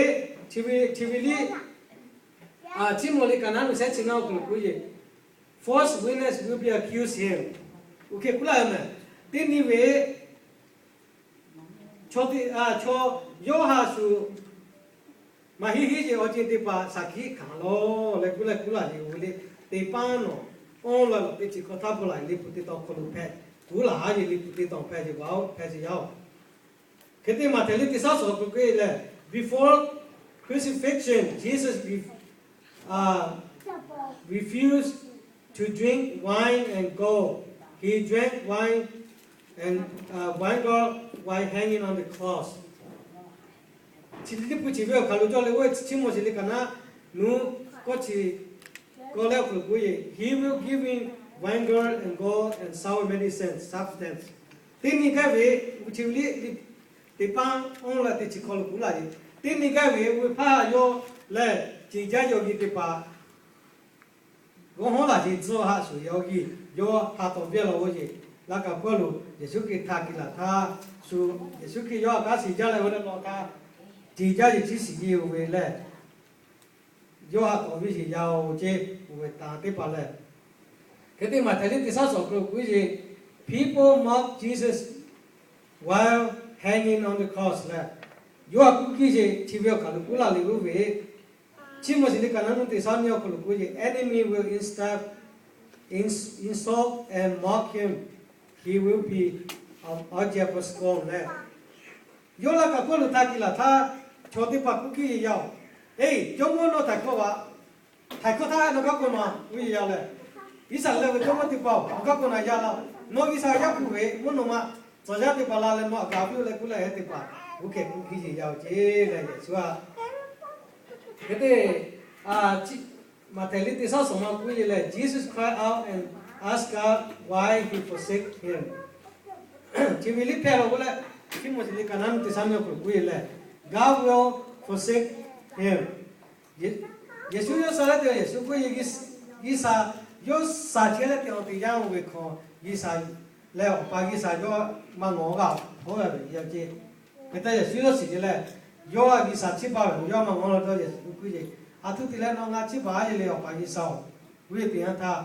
chi ve liˇ, chiˇ mvuh liˇ ka naˉ nu shehˉ chi ngaˇ awˬ hk'aw lo k'oˆ ve, False witness will be accused him. Oˇ hk'e k'oˆ laˇ ve mehˍ. Teˇ nyi ve chaw te, chaw Yoˇhanˬ shuˍ maˇ heˆ heˆ ce awˬ ceuˬ teˇ hpaˍ shaˍ hkiˆ hkanˍ lawˬ leh kuˉ leh kuˉ laˬ yeˬ ve le. Teˇ paˉ nawˬ awˬ lawn lawˬ teˇ chi hkawˇ htaˇ paw laˬ liˇ hpu teˇ tawn hk'aw lo hpehꞈ, kuˉ laˬ haˉ yeˬ liˇ hpu teˇ tawn hpehꞈ ce, hpehꞈ ce yaˇ-oˬ. Hk'e te Maꞈhtehˍ liˇ teˇ sawˉ suhˍ k'oˆ k'oˆ leh, Before crucifixion, Jesus re- refused to drink wine and gall. He drank wine and wine gall while hanging on the cross. Chi liˇ hpu chi ve awˬ hk'aˬ lo cawˬ leh oˇ ve chi chiˇ mvuh shiˍ liˇ ka naˉ nu kawˇ chi k'awꞈ leh awˬ hk'aw lo k'oˆ ve, He will give him wine gall and gall and sour medicine, substance. Teˇ nyi gaˇ ve, chi ve liˇ, teˇ paˉ awˬ lawn teˇ chi hkawˇ lo kuˉ laˬ yeˬ. Teˇ nyi gaˇ ve oˇ ve hpaˇ yawˇ lehˬ, ceˬ jaˇ yaw ve teˇ hpaˍ g'awˇ hawˉ laˬ ce tcuh haˆ shuˍ yaw geh, yawˇ ha tawˍ viˇ lawˬ ve ce. Laˇ kaꞈ Pawˇluꞈ Yeˍsuˆ Hkriꞈ htaꞈ kiˬ laˬ htaˇ shuˍ, Yeˍsuˆ Hkriꞈ yawˇ htaꞈ kanˉ shiˍ jaˇ leh oˇ leh lawˬ htaˇ, ceˬ jaˇ yeˬ ciˇ shiˍ yeˬ oˇ ve lehˬ, yawˇ ha tawˍ viˇ sheˍ yaˇ-oˬ ce, oˇ ve taˍ teˇ hpaˍ lehˬ. Hk'e te Maꞈhtehˍ liˇ teˇ sawˉ suhˍ awˬ hk'aw lo k'oˆ ve, People mocked Jesus while hanging on the cross leh, yawˇ htaꞈ kuˉ kiˇ sheˍ chi ve awˬ hk'aˬ lo kuˉ laˬ le oˇ ve, chiˇ mvuh shiˍ liˇ ka naˉ nu teˇ sawˉ nyi awˬ hk'aw lo k'oˆ ve, Enemy will insult, insult and mock him. He will be an object for scorn leh, yawˇ laˇ kaꞈ Pawˇluꞈ htaꞈ kiˬ laˬ htaˇ, chaw teˇ hpaˍ kuˉ kiˇ yeˬ yaˇ-oˬ. Eˬ, jawˇmawˇ nawˬ htaiˍ hkawˇ vaꞈ, htaiˍ hkawˇ htaˇ nawˬ kaˉ k'o nawˬ k'oˆ yeˬ yaˇ leh, Iˉsaˍreˍlaˆ ve jawˇmawˇ teˇ hpaˍ-oˬ, nawˬ kaˉ k'o nawˬ yaˇ laˇ-oˬ. Nawˬ G'uiˬsha yaˇ hpu ve mvuhˇ naw ma tcuh yaˇ teˇ hpaˍ la leh nawˬ aꞈ gaˬ piˇ-oˆ leh k'oˆ leh, teˇ hpaˍ g'uˇ hkeh k'oˆ piˇ yeˬ yaˇ-oˬ ceˇ leh Yeˍsuˆ a. Hk'e te, Maꞈhtehˍ liꞈ teˇ shaˉ suhˍ ma k'oˆ yeˬ leh, Jesus cried out and asked God why he forsake him. Chi ve liˇ hpehˇ lo k'oˆ leh, Tiˆmoˍseˍ liꞈ kaꞈ naˉ teˇ shaˉ nyi awˬ hk'aw lo k'oˆ yeˬ leh, God will forsake him. Yeˍsuˆ yawˇ sha leh te Yeˍsuˆ k'oˆ yeˬ, G'uiˬsha yawˇ sha chehˇ leh te awˬ te yaˇ-oˬ ve hk'aw, G'uiˬsha leh Awˬ pa G'uiˬsha yawˇ maˇ ngawˬ g'a hpawˇ ve yaˇ ceˇ. Hk'e te Yeˍsuˆ yawˇ shiˍ ceˇ leh, yawˇ G'uiˬsha chiˇ baˬ ve yoˬ, yawˇ maˇ ngawˬ la dawˇ Yeˍsuˆ k'oˆ yeˬ, aˬ htoꞈ te leh nawˬ ngaˬ chiˇ baˬ a yeˬ le Awˬ pa G'uiˬsha-oˬ, k'oˆ ve teˇ yanˇ htaˇ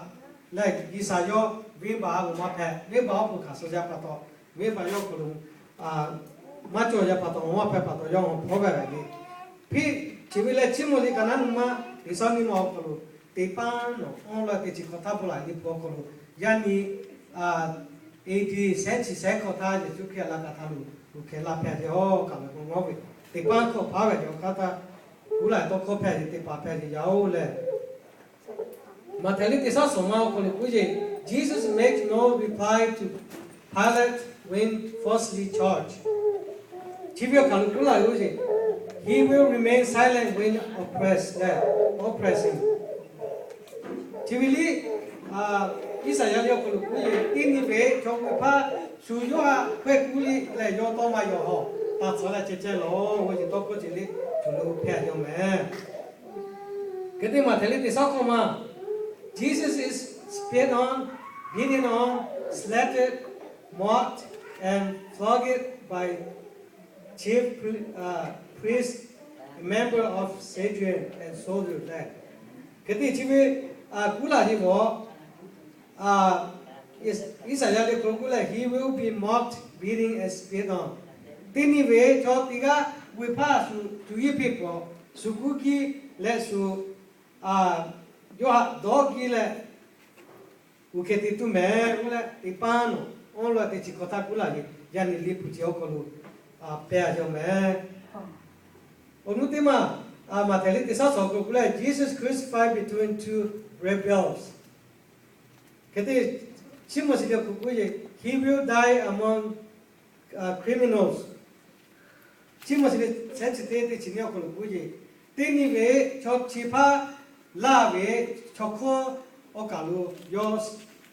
lehˬ, G'uiˬsha yawˇ venˇbaˆ a g'aꞈ maˇ hpehꞈ, venˇbaˆ awˬ hk'aw hk'aˬ suh yaˇ pa taw, venˇbaˆ yawˇ hk'aw lo maˇ cawˬ yaˇ pa taw, maˇ hpehꞈ pa taw yawˇ hpawˇ gaˇ ve le. Hpiˇ chi ve leh Tiˆmoˍseˍ liꞈ kaꞈ naˉ nyi ma teˇ shaˉ nyi ma awˬ hk'aw lo, teˇ paˉ nawˬ awˉ lawˇ teˇ chi hk'awꞈ htaˇ hpu laˬ liꞈ hpu awˬ hk'aw lo, yaˇ nyi A D shehˉ chi shehˉ hk'awꞈ htaˇ Yeˍsuˆ Hkriꞈ la kaꞈ htaˇ lo, g'uˇ hkeh laˇ hpehˇ ve awˬ kaꞈ ve k'o ngawˉ ve, teˇ paˉ hkawˇ hpaˉ ve awˬ hk'aˇ htaˇ, kuˉ laˬ tawˇ hkawˇ hpehˇ ve teˇ hpaˍ hpehˇ ve yaˇ-oˬ leh, Maꞈhtehˍ liꞈ teˇ shaˉ suhˍ ma awˬ hk'aw lo k'oˆ yeˬ, Jesus makes no reply to Pilate when falsely charged. Chi ve awˬ hk'aw lo k'oˆ laˇ ve k'oˆ yeˬ, He will remain silent when oppressed leh oppressing. Chi ve liˇ Iˉsaˍyaˆ liˇ awˬ hk'aw lo k'oˆ yeˬ, teˇ nyi ve chaw hui hpaˇ shu yawˇ htaꞈ hkawehˇ kuˉ liˇ leh yawˇ tawˇ maˇ yaw haw, taˇ tcuh leh ceh ceh lawˬ ve ce tawˇ hkawˇ ce liˇ tuˬ lo hpehˇ yaw mehˍ. Hk'e te Maꞈhtehˍ liꞈ teˇ shaˉ hkawˇ ma, Jesus is spit on, beaten on, slapped, mocked, and flogged by chief pri- priest, member of Sanhedrin, and soldiers leh. Hk'e te chi ve kuˉ laˬ ve awˬ Iˉsaˍyaˆ liˇ hk'aw lo k'oˆ leh, He will be mocked, beaten, and spit on. Teˇ nyi ve chaw teˇ g'aˇ ve hpaˇ shu cuˬ yiˇ hpeˇ pawꞈ, shu kuˉ kiˇ leh shu yawˇ htaꞈ dawˇ kiˇ leh, g'uˇ hkeh te tuˬ mehˍ k'oˆ leh, teˇ paˉ nawˬ awˉ lawˇ teˇ chi hk'awꞈ htaˇ kuˉ laˬ ve, yaˇ nyi liˇ hpu chi awˬ hk'aw lo pehˇ a yaw mehˍ. Awˬ nu teˇ maˬ, Maꞈhtehˍ liˇ teˇ shaˉ suhˍ awˬ hk'aw lo k'oˆ leh, Jesus crucified between two rebels. Hk'e te Siˉmonˍ Siˍlehˍ k'oˆ k'oˆ yeˬ, He will die among criminals. Siˉmonˍ Siˍlehˍ shehˉ chi teˇ teˇ chi nyi awˬ hk'aw lo k'oˆ yeˬ, teˇ nyi ve chaw chi hpaˇ laˇ ve chaw hkawˇ awˬ kaˬ lo yawˇ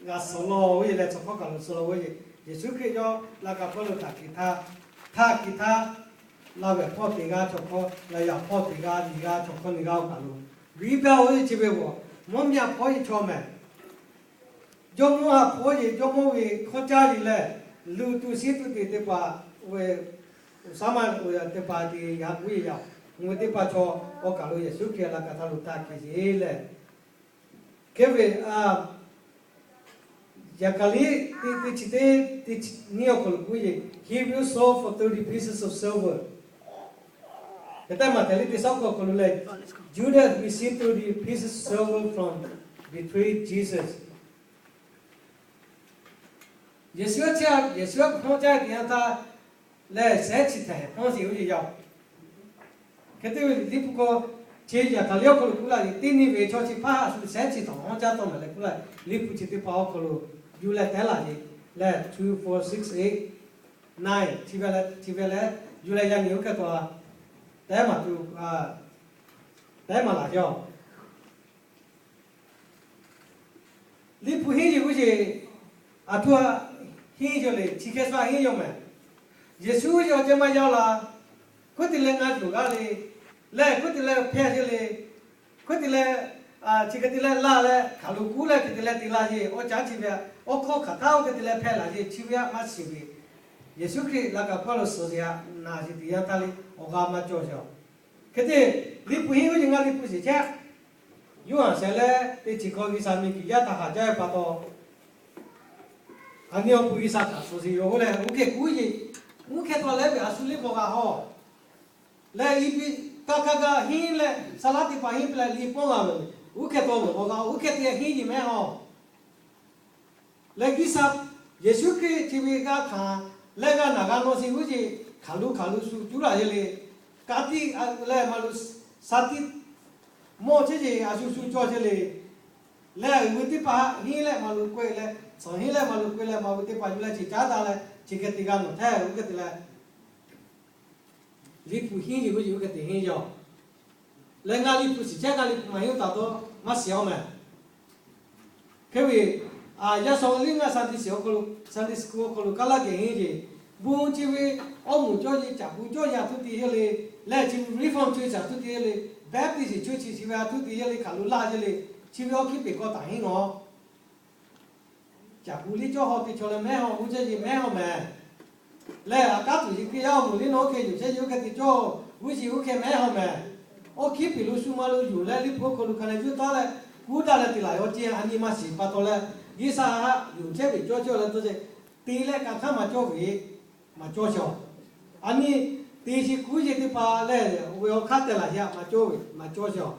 g'a suh law ve leh, chaw hkawˇ kaˬ lo suh law ve, Yeˍsuˆ Hkriꞈ yawˇ laꞈ ka hpawˇ lo htaꞈ hkiˬ htaˇ, htaˇ hkiˬ htaˇ laˇ ve hpawˇ teˇ g'aˇ chaw hkawˇ, laꞈ yaꞈ hpawˇ teˇ g'aˇ nyi g'aˇ chaw hkawˇ nyi g'aˇ awˬ kaˬ lo, rebel ve chi ve g'awˬ mvuhˇ miˬ hpawˇ yeˬ chaw mehˍ. Jawˇmawˇ htaꞈ hpawˇ yeˬ jawˇmawˇ ve hkawˇ caˇ yeˬ leh, luˬ tuˬ shiˉ tuˬ te teˇ hpaˍ ve, uˬ shaˉ maˇ teˇ hpaˍ te yaꞈ k'oˆ yeˬ yaꞈ, ngaˬ hui teˇ hpaˍ chaw awˬ kaˬ lo Yeˍsuˆ Hkriꞈ laꞈ ka htaˇ lo htaˇ hkiˬ yeˬ leh, hk'e ve, yaꞈ hk'aˇ liˇ teˇ chi teˇ teˇ nyi awˬ hk'aw lo k'oˆ yeˬ, He will sold for thirty pieces of silver. Hk'e te Maꞈhtehˍ liˇ teˇ shaˉ hkawˇ awˬ hk'aw lo leh, Judas received thirty pieces silver from between Jesus. Yeˍsuˆ a ciˉ, Yeˍsuˆ a hpawˇ caˇ teˇ yanˇ htaˇ lehˬ, shehˉ chi htaꞈ hpawˇ sheˍ ve yeˬ yaˇ-oˬ. Hk'e te ve liˇ hpu hk'aw, chi yaꞈ hk'aˇ liˇ awˬ hk'aw lo k'oˆ laˇ ve, teˇ nyi ve chaw chi hpaˇ shu shehˉ chi htaꞈ hpawˇ caˇ tawˆ mehˍ leh k'oˆ laˇ, liˇ hpu chi teˇ hpaˍ awˬ hk'aw lo yuˬ leh tehˉ laˬ ve lehˬ, two, four, six, eight, nine, chi ve leh, chi ve leh yuˬ leh yaˇ nyi oˇ hk'e taw tehˉ maˍ tuˬ, tehˉ maˍ laˬ ve yoˬ. Liˇ hpu henˇ yeˬ g'uˇ yeˬ, aˬ htoꞈ ma henˇ yaw le, chi hk'e shu henˇ yaw mehˍ. Yeˍsuˆ yawˇ ceh maˇ yaˇ la, hk'oˆ te leh ngaˬ yuˬ g'a le, lehˬ hk'oˆ te leh hpehˇ sheˍ le, hk'oˆ te leh, chi hk'e te leh laˇ leh hkaˍ lo kuˉ leh hk'e te leh te laˇ yeˬ, awˬ caˉ chi ve, awˬ hkawˇ hk'aˬ htaˇ oˇ hk'e te leh hpehˇ laˬ yeˬ, chi ve a maˇ shiˍ ve. Yeˍsuˆ Hkriꞈ laꞈ ka hpawˇ lo suhˍ yeˬ a naˬ yeˬ teˇ yanˇ htaˇ le awˬ g'a maˇ cawˬ sheˍ. Hk'e te, liˇ hpu henˇ g'uˇ yeˬ ngaˬ liˇ hpu sheˍ chehˇ. Yoˇhanˬ shehˍ leh teˇ chi hkawˇ G'uiˬsha miˬ guiˬ yaˇ htaꞈ haꞈ jaˇ ve pa taw, aˬ nyi awˬ hpu G'uiˬsha htaꞈ suhˍ sheˬ yoˬ k'oˆ leh, oˇ hk'e kuˉ yeˬ, oˇ hk'e taw leh ve a shu liˇ hk'aw g'a haw leh, iˉ piˇ kaˇ kaˇ kaˇ henˇ leh saˍ laꞈ teˇ hpaˍ henˇ leh liˇ pawˆ la ve, oˇ hk'e taw ve awˬ g'a, oˇ hk'e te henˇ yeˬ mehˍ haw. Leh G'uiˬsha, Yeˍsuˆ Hkriꞈ chi ve g'a hkanˍ leh g'a naˬ g'a naw sheˍ g'uˇ yeˬ, hkaˍ lo hkaˍ lo shu cuˉ laˬ yeˬ le. Ka tiˆ leh maˇ lo, shaˍ tiˆ mawˇ chehˇ yeˬ a shu shu cawˬ sheˍ le. Leh uiˍ ve teˇ hpaˍ henˇ leh maˇ lo k'oˆ leh, Saˍ hinˉ leh maˍ loˍ k'oe leh maˍ ve teˇ hpaˍ yuˬ leh chi caˉ daꞈ leh chi hk'e te g'a nawˬ htaˇ, oˇ hk'e te leh Liꞈ hpu henˇ yeˬ oˇ yeˬ oˇ hk'e te henˇ yaw. Leh ngaˬ Liꞈ hpu shiˍ chehˇ, ngaˬ Liꞈ hpu maˍ henˇ taˍ dawˇ maˇ shiˍ-oˬ mehˍ. Hk'e ve, yaˇ shaw liˇ ngaˬ Sunday shiˍ awˬ hk'aw lo, Sunday school awˬ hk'aw lo kaˇ laˇ geh henˇ yeˬ, bon chi ve awˇ moˍ cawˇ yeˬ, caꞈ bon cawˇ yeˬ a htoˇ te yeˬ le, leh chi ve Reformed church a htoˇ te yeˬ le, Baptist church chi ve a htoˇ te yeˬ le, hkaˬ lo laˇ yeˬ le, chi ve awˬ hkiˉ peˍ k'awꞈ taˍ henˇ-oˬ. Caꞈ bon liˇ cawˇ haw te chaw leh mehˉ haw, g'uˇ chehˇ yeˬ mehˉ haw mehˍ. Leh aꞈ kaˉ tuˬ yeˬ hk'e yaˇ awˬ moˍ liˇ nawˬ oˇ hk'e yonˍ chehˇ yeˬ oˇ hk'e te cawˇ, g'uˇ yeˬ oˇ hk'e mehˉ haw mehˍ. Awˬ hkiˉ peˍ lo shu ma lo yonˍ leh Liꞈ hpu awˬ hk'aw lo hk'a leh juˇ taˉ leh kuˉ daꞈ leh te laˬ yaw ce, a nyi maˇ shiˍ pa taw leh, G'uiˬ sha haꞈ yonˍ chehˇ ve cawˇ cawˇ leh tawˇ ce, te leh kanˇ hk'aˇ maˇ cawˇ ve, maˇ cawˇ shaw. A nyi te chi kuˉ yeˬ teˇ hpaˍ lehˬ, oˇ ve awˬ hk'aˇ teh laˬ yaˇ maˇ cawˇ ve maˇ cawˇ shaw.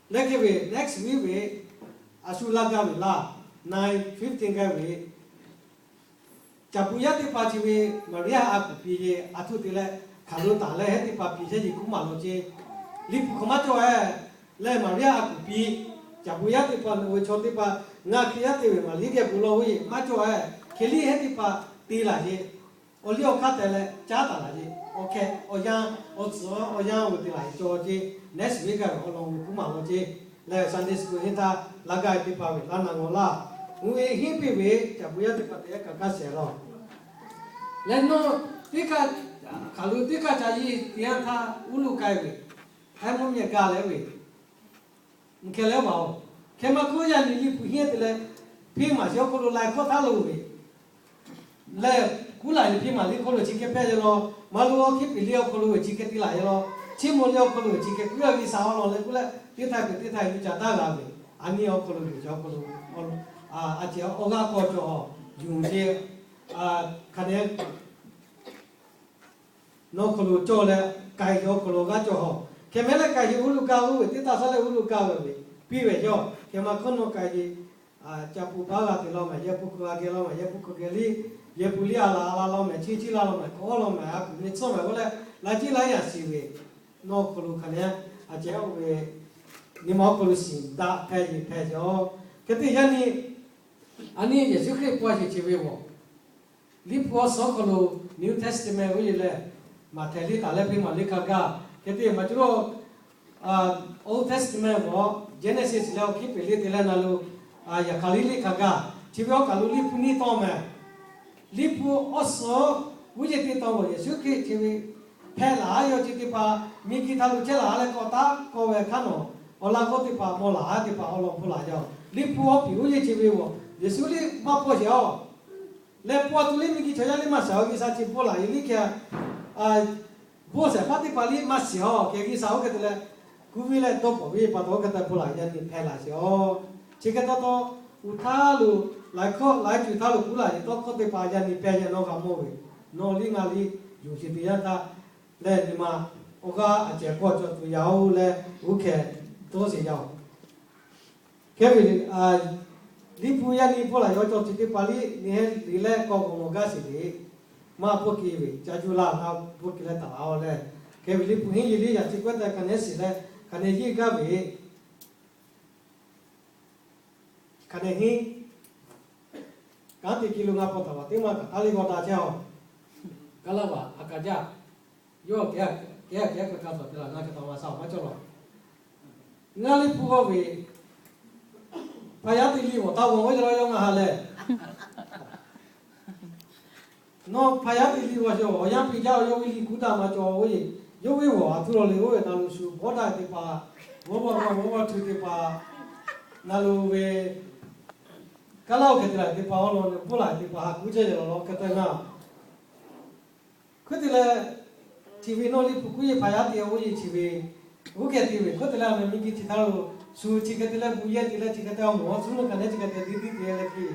Leh hk'e ve next week ve, a shu laˇ gaˇ ve laˇ, nine fifteen gaˇ ve, caꞈ bon yaˇ teˇ hpaˍ chi ve Maˍriˆ a kuˬ piˇ yeˬ a htoˇ te leh, hkaˬ lo taˍ leh heˉ teˇ hpaˍ piˇ chehˇ yeˬ kuˉ maˍ law ce. Liꞈ hpu hk'aˬ maˇ cawˇ hehˉ. Leh Maˍriˆ a kuˬ piˇ, caꞈ bon yaˇ teˇ hpaˍ, nawˬ ve chaw teˇ hpaˍ, ngaˬ Hkriꞈ yaˇ te ve maˍ liˇ geh bon lawˬ ve yeˬ maˇ cawˇ hehˉ. Hk'e liˇ heˉ teˇ hpaˍ te laˬ yeˬ, awˬ liˇ awˬ hk'aˇ teh leh caˉ taˍ laˬ yeˬ, awˬ hkeh awˬ yanˇ, awˬ tcuhˍ awˬ yanˇ oˇ ve te laˬ yeˬ cawˇ ce. Next week gaˇ ve awˬ lawn k'oˆ maˍ law ce. Leh Sunday school henˇ htaˇ laˇ gaˇ ve teˇ hpaˍ ve laˇ na ngawˬ laˇ, oˇ ve henˇ piˇ ve caꞈ bon yaˇ teˇ hpaˍ te yaˇ kaꞈ kaˇ shehˍ law. Leh nawˬ teˇ kaˇ, hkaˬ lo teˇ kaˇ ca yeˬ te yanˇ htaˇ uˉ lo k'ai ve, hk'ai mvuhˇ miˬ gaˇ leh ve, mvuhˇ hkeh leh vaˬ-oˬ. Hk'e maˇ k'oˆ, yaˇ nyi Liꞈ hpu henˇ te leh, hpeˇ maˬ chi awˬ hk'aw lo lai hkawˇ htaˇ lo ve lehˬ, kuˉ laˬ yeˬ hpeˇ maˬ liˇ hk'oˆ lo chi hk'e hpehˇ yeˬ law, maˇ lo awˬ hkiˉ peˍ liˇ awˬ hk'aw lo ve chi hk'e te laˬ yeˬ law, chiˇ mvuh liˇ awˬ hk'aw lo ve chi hk'e kuˉ a G'uiˬ sha awˬ lawn leh k'oˆ leh, teˇ htaiˍ peuˬ teˇ htaiˍ yuˬ caꞈ daꞈ g'a ve, a nyi awˬ hk'aw lo yuˬ caꞈ awˬ hk'aw lo, a ceˬ awˬ g'aˇ k'aw cawˬ a, yuˬ ce, hk'a dehꞈ nawˬ hk'aw lo cawˬ leh, k'ai ve awˬ hk'aw lo g'aˇ cawˬ haw. Hk'e mehˉ leh k'ai ve uˉ lo gaˇ oˇ ve teˇ taˇ shaˉ leh uˉ lo gaˇ ve ve, piˇ ve yawˇ hk'e maˇ hkawˇ nawˬ k'ai ve, caꞈ pun paˉ g'a te law mehˍ, yehˬ pun hk'aw g'a geh law mehˍ, yehˬ pun hk'aw geh liˇ, yehˬ pun liˇ a laˬ a laˬ law mehˍ, chiˇ chiˇ laˇ law mehˍ, hk'awꞈ law mehˍ, a kuˬ nyi tcuhˇ mehˍ k'oˆ leh, laˇ ciˉ laˇ yaꞈ shiˍ ve, nawˬ hk'aw lo hk'a nehˉ, a ceˬ oˇ ve, nyi ma awˬ hk'aw lo shiˍ daꞈ hpehˇ yeˬ hpehˇ yaw. Hk'e te yaˇ nyi a nyi Yeˍsuˆ Hkriꞈ paw sheˍ chi ve g'awˬ Liꞈ hpu awˬ suhˍ awˬ hk'aw lo New Testament oˇ yeˬ leh, Maꞈhtehˍ liˇ taˍ leh hpeˇ maˬ liˇ hk'a gaˇ. Hk'e te maˇ cawˬ lo, Old Testament g'awˬ Genesis leh awˬ hkiˉ peˍ liˇ te leh na lo, yaꞈ hk'aˬ liˇ liˇ hk'a gaˇ. Chi ve awˬ kaˬ lo Liꞈ hpu nyiˇ taw mehˍ. Liꞈ hpu awˬ suhˍ g'uˇ yeˬ teˇ taw g'awˬ Yeˍsuˆ Hkriꞈ chi ve hpehꞈ laˬ a yaw chi teˇ hpaˍ miˬ guiˬ htaꞈ lo chehˇ laˬ a leh k'awꞈ taˉ k'aw ve hk'aˇ nawˬ, awˬ laꞈ g'awˇ teˇ hpaˍ mawˬ laˬ a teˇ hpaˍ awˬ lawn hpu laˬ yaw. Liꞈ hpu awˬ piˍ g'uˇ yeˬ chi ve g'awˬ Yeˍsuˆ liˇ maˇ paw sheˍ a leh paw tuˬ liˇ miˬ guiˬ chaw yaˇ liˇ maˇ shiˍ a, G'uiˬ sha chi bon laˬ yeˬ liˇ hkeh a, bon shehˍ hpaˇ teˇ hpaˍ liˇ maˇ shiˍ a, hk'e G'uiˬ sha oˇ hk'e te leh, kuˇ viˇ leh dawˇ pawˍ viˇ pa taw oˇ hk'e te bon laˬ yaˇ nyi hpehꞈ laˬ sheˍ a. Chi hk'e taw taw, uˬ htaˇ lo, laiˉ hkawˇ laiˉ cuˬ htaˇ lo kuˉ laˬ yeˬ tawˇ hkawˇ teˇ hpaˍ yaˇ nyi hpehꞈ yaꞈ nawˬ g'a mawˬ ve, nawˬ liˇ ngaˬ liˇ yuˬ sheˍ te yaˇ htaˇ lehˬ, nyi ma awˬ g'aˇ a cehˬ k'awꞈ cawˬ tuˬ yaˇ oˬ leh, g'uˇ hkeh dawˇ sheˍ yaˇ oˬ. Hk'e ve, Liꞈ hpu yaˇ nyi bon laˬ yaw cawˬ tuˬ teˇ hpaˍ liˇ nyi heˆ liꞈ leh k'awꞈ g'awˬ mawˬ gaˇ sheˍ ve, maˇ bvuhˆ ke ve ca juˇ laˇ, maˇ bvuhˆ ke leh taˍ la a leh, hk'e ve Liꞈ hpu henˇ yeˬ liˇ yaꞈ chi k'oˆ tehꞈ hk'a nehˉ shiˍ leh, hk'a nehˉ yeˬ gaˇ ve, hk'a nehˉ henˇ, kanˉ te ki lo ngaˬ paw taˍ vaˬ teˇ maˇ kaꞈ taˇ liˇ g'aw daꞈ chehˇ a. Kaˇ laˇ vaˬ a kaˍ jaˇ, yawˇ kehˉ kehˉ kehˉ ka ka tawˍ te laˬ ngaˬ hk'e taw ma sha awˬ maˇ cawˇ law. Ngaˬ Liꞈ hpu g'awˇ ve, hpaˍ yaˇ te liˇ g'awˬ taˇ g'awˬ ve yaw ngaˬ ha lehˬ, nawˬ hpaˍ yaˇ te liˇ g'awˇ sheˍ awˬ yanˇ piˇ jaˇ, yawˇ ve liꞈ kuˉ daꞈ maˇ cawˬ ve, yawˇ ve g'awˬ a htuˇ law le oˇ ve na lo shu bawˇ daꞈ teˇ hpaˍ, bawˇ bawˇ bawˇ bawˇ htuˇ teˇ hpaˍ, na lo ve, kaˇ laˇ oˇ hk'e te laˬ teˇ hpaˍ awˬ lawn bvuhˆ laˬ teˇ hpaˍ ha kuˉ chehˇ yaꞈ law law hk'e te na Hk'e te leh, chi ve nawˬ Liꞈ hpu kuˉ yeˬ hpaˍ yaˇ te oˇ yeˬ chi ve, oˇ hk'e te ve hk'e te leh, a meh miˬ guiˬ chi htaˇ lo, shu chi hk'e te leh bon yehˇ te leh chi hk'e te awˬ moˍ awˬ tcuhˉ meuˇ hk'a nehˉ chi hk'e te tiˉ tiˉ te leh hk'e